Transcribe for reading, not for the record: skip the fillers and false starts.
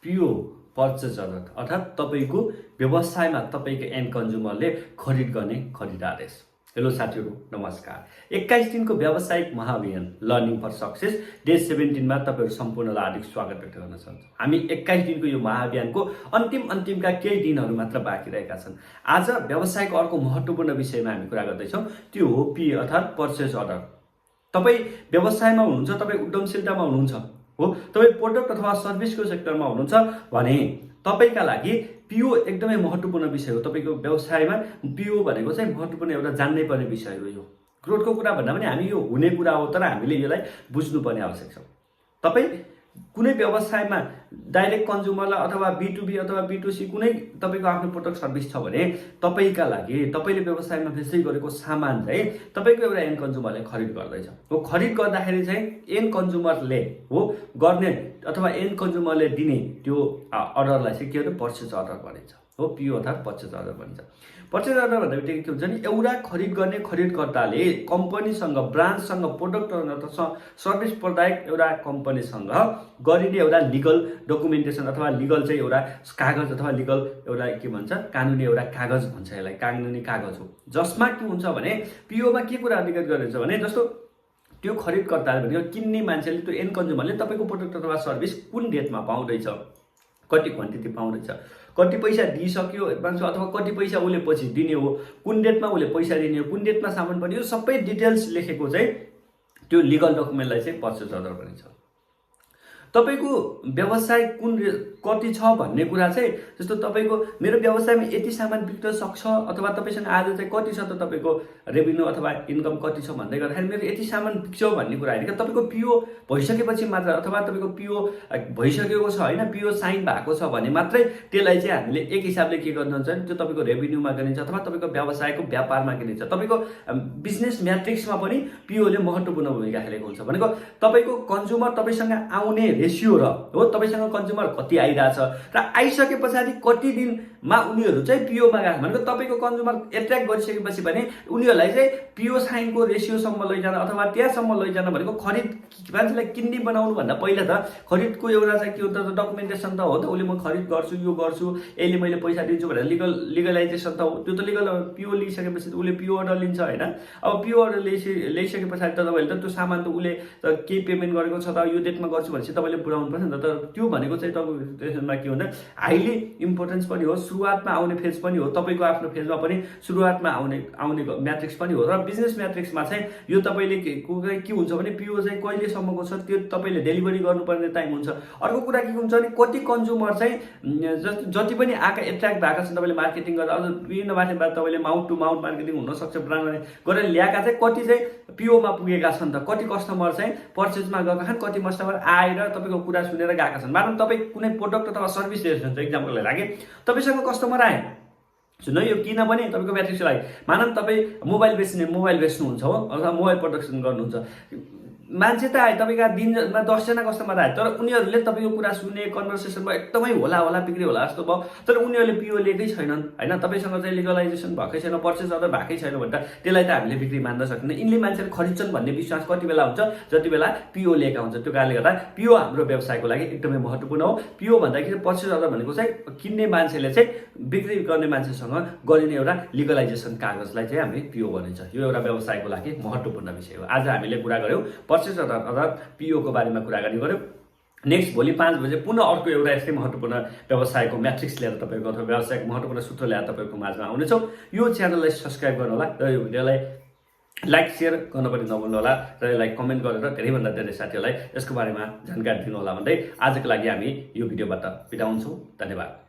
पिओ purchase order अर्थात् तपाईको व्यवसायमा तपाईको एन्ड कन्ज्युमरले खरिद गर्ने खरिद आदेश। हेलो साथीहरु, नमस्कार। 21 दिनको व्यावसायिक महाअभियान लर्निङ फर सक्सेस डे 17 मा तपाईहरु सम्पूर्णलाई हार्दिक स्वागत व्यक्त गर्न चाहन्छु। हामी 21 दिनको यो महाअभियानको अन्तिमका केही दिनहरु मात्र बाँकी रहेका छन्। आज व्यवसायको अर्को महत्त्वपूर्ण विषयमा हामी कुरा गर्दै छौं, त्यो हो पी अर्थात् पर्चेज अर्डर। तपाई व्यवसायमा हुनुहुन्छ, तपाई उद्यमशीलतामा हुनुहुन्छ, हो तपाई प्रोडक्ट अथवा सर्भिसको सेक्टरमा हुनुहुन्छ भने तपाईका लागि पिओ एकदमै महत्त्वपूर्ण विषय हो। तपाईको व्यवसायमा पिओ भनेको चाहिँ महत्त्वपूर्ण एउटा जान्नै पर्ने विषय हो। यो ग्रोथको कुरा भन्दा पनि हामी यो हुने कुरा हो, तर हामीले यसलाई बुझ्नुपर्ने आवश्यक छ। तपाई कुनै व्यवसायमा डाइरेक्ट कन्ज्युमरलाई अथवा B2B अथवा B2C कुनै तपाईको आफ्नो प्रोडक्ट सर्भिस छ भने तपाईका लागि तपाईले व्यवसायमा बेच्दै गरेको सामान चाहिँ तपाईको एउटा एन्ड कन्ज्युमरले खरिद गर्दैछ। हो खरिद गर्दाखेरि चाहिँ एन्ड कन्ज्युमरले हो गर्ने अथवा एन्ड कन्ज्युमरले दिने त्यो अर्डरलाई चाहिँ के हो पर्चेज अर्डर भनिन्छ। हो पिओ अर्थात् पर्चेज अर्डर भनिन्छ। पर्चेज अर्डर भन्दा बित्तिकै के हुन्छ नि, एउटा खरिद गर्ने खरिदकर्ताले कम्पनीसँग ब्रान्डसँग प्रोडक्ट अथवा सर्भिस प्रदायक एउटा कम्पनीसँग गरिने एउटा लिगल डकुमेन्टेसन अथवा लिगल चाहिँ एउटा कागज अथवा लिगल एउटा के भन्छ कानुनी एउटा कागज भन्छ, यसलाई कानुनी कागज हो। जसमा के हुन्छ भने पिओमा के कुरा अधिगत गरिन्छ भने जस्तो त्यो खरिदकर्ताले भनेको किन्ने मान्छेले त्यो एन्ड कन्ज्युमरले तपाईको प्रोडक्ट अथवा सर्भिस कुन डेटमा पाउँदैछ, कति क्वान्टिटी पाउँदैछ, कति पैसा दिइसक्यो एडभान्स अथवा कति पैसा उसले पछि दिने हो, कुन डेटमा उसले पैसा दिने हो, कुन डेटमा सामान पर्ने हो, सबै डिटेल्स लेखेको चाहिँ त्यो लिगल डकुमेन्टलाई चाहिँ पर्चेज अर्डर भनिन्छ। तपाईको व्यवसाय कुन कति छ भन्ने कुरा चाहिँ जस्तो तपाईको मेरो व्यवसायमा यति सामान बिक्न सक्छ अथवा तपाईसँग आज चाहिँ कति छ त तपाईको रेभिन्यू अथवा इन्कम कति छ भन्दै गर्दाखेरि मेरो यति सामान बिक्छ भन्ने कुरा हैन। तपाईको पिओ भइसकेपछि मात्र अथवा तपाईको पिओ भइसकेको छ हैन, पिओ साइन भएको छ भने मात्रै त्यसलाई चाहिँ हामीले एक हिसाबले के गर्नु हुन्छ भने त्यो तपाईको रेभिन्यूमा गिनिन्छ अथवा तपाईको व्यवसायको व्यापारमा गिनिन्छ। तपाईको बिजनेस म्याट्रिक्समा पनि पिओले महत्त्वपूर्ण भूमिका खेलेको हुन्छ। भनेको तपाईको कन्ज्युमर तपाईसँग आउने रेशियो र हो तपाईसँग कन्ज्युमर कति आइराछ र आइसके पछाडी कति दिनमा उनीहरु चाहिँ पिओ मा गएको भनेको तपाईको कन्ज्युमर एट्र्याक्ट गरिसकेपछि भने उनीहरुलाई चाहिँ पिओ साइनको रेशियो सम्म लैजान अथवा त्यहाँसम्म लैजान भनेको खरिद मान्छेलाई किन्ने बनाउनु भन्दा पहिला त खरिदको एउटा चाहिँ के हुन्छ डकुमेन्टेसन त हो त, उले म खरिद गर्छु यो गर्छु यसले मैले पैसा दिन्छु भनेर लिगलाइजेसन त हो। त्यो त लिगल पिओ लिइसकेपछि उले पिओ अर्डर लिन्छ हैन। अब पिओ अर्डर ल्याइसके पछाडी त तपाईले त त्यो सामान त उले के पेमेन्ट गरेको छ त यो डेटमा गर्छु भनेपछि तपाईले पुराउनु पर्छ नि त। तर त्यो भनेको चाहिँ तपाईको त्यसमा के हुन्छ हाइली इम्पोर्टेन्स पनि हो, सुरुवातमा आउने फेज पनि हो, तपाईको आफ्नो फेजमा पनि सुरुवातमा आउने म्याट्रिक्स पनि हो। र बिजनेस म्याट्रिक्समा चाहिँ यो तपाईले के हुन्छ भने पिओ चाहिँ कहिलेसम्मको छ त्यो तपाईले डेलिभरी गर्नुपर्ने टाइम हुन्छ। अर्को कुरा के हुन्छ भने कति कन्ज्युमर चाहिँ जति पनि आका एट्र्याक्ट भएका छन् तपाईले मार्केटिङ गरेर अझ विभिन्न माध्यमबाट तपाईले माउथ टु माउथ मार्केटिङ हुन सक्छ ब्रान्डले गरेर ल्याएका चाहिँ कति चाहिँ पिओ मा पुगेका छन् त, कति कस्टमर चाहिँ पर्चेजमा गएका छन्, कति कस्टमर आएर तपाईको कुरा सुनेर गएका छन्। मानौं तपाई कुनै प्रोडक्ट अथवा सर्भिस दिनुहुन्छ, एक्जाम्पललाई लागि तपाईसँग कस्टमर आए सुन यो किन भने तपाईको म्याट्रिक्स लागि मानौं तपाई मोबाइल बेच्नुहुन्छ हो अथवा मोबाइल प्रोडक्सन गर्नुहुन्छ, मान्छे त आए तपाईका दिनमा 10 जना कस्टमर आए तर उनीहरुले तपाईको कुरा सुने कन्भर्सेसनमा एकदमै होला बिक्री होला जस्तो भयो, तर उनीहरुले पिओ लिएकै छैनन् हैन। तपाईसँग चाहिँ लिगलाइजेसन भएकै छैन, पर्चेज अर्डर भएकै छैन भने त त्यसलाई त हामीले बिक्री मान्न सक्दैन। यिनले मान्छेले खरिद्छन् भन्ने विश्वास कति बेला हुन्छ जति बेला पिओ लिएका हुन्छ। त्यो कारणले गर्दा पिओ हाम्रो व्यवसायको लागि एकदमै महत्त्वपूर्ण हो। पिओ भन्दाखेरि पर्चेज अर्डर भनेको चाहिँ किन्ने मान्छेले चाहिँ बिक्री गर्ने मान्छेसँग गरिने एउटा लिगलाइजेसन कागजलाई चाहिँ हामी पिओ भनिन्छ। यो एउटा व्यवसायको लागि महत्त्वपूर्ण विषय हो। आज हामीले कुरा गर्यौं पर्चेज अर्डर अर्थात् पिओ को बारेमा कुरा गर्ने गर्यौं। नेक्स्ट भोलि 5 बजे पुनः अर्को एउटा यस्तै महत्त्वपूर्ण व्यवसायको म्याट्रिक्स लिएर तपाईको अथवा व्यवसायको महत्त्वपूर्ण सूत्र ल्याएर तपाईको माझमा आउनेछौं। यो च्यानललाई सब्स्क्राइब गर्नु होला र यो भिडियोलाई लाइक शेयर गर्न पनि नभुल्नु होला र यसलाई कमेन्ट गरेर धेरैभन्दा धेरै साथीहरुलाई यसको बारेमा जानकारी दिनु होला भन्दै आजको लागि हामी यो भिडियोबाट बिदा हुन्छौं। धन्यवाद।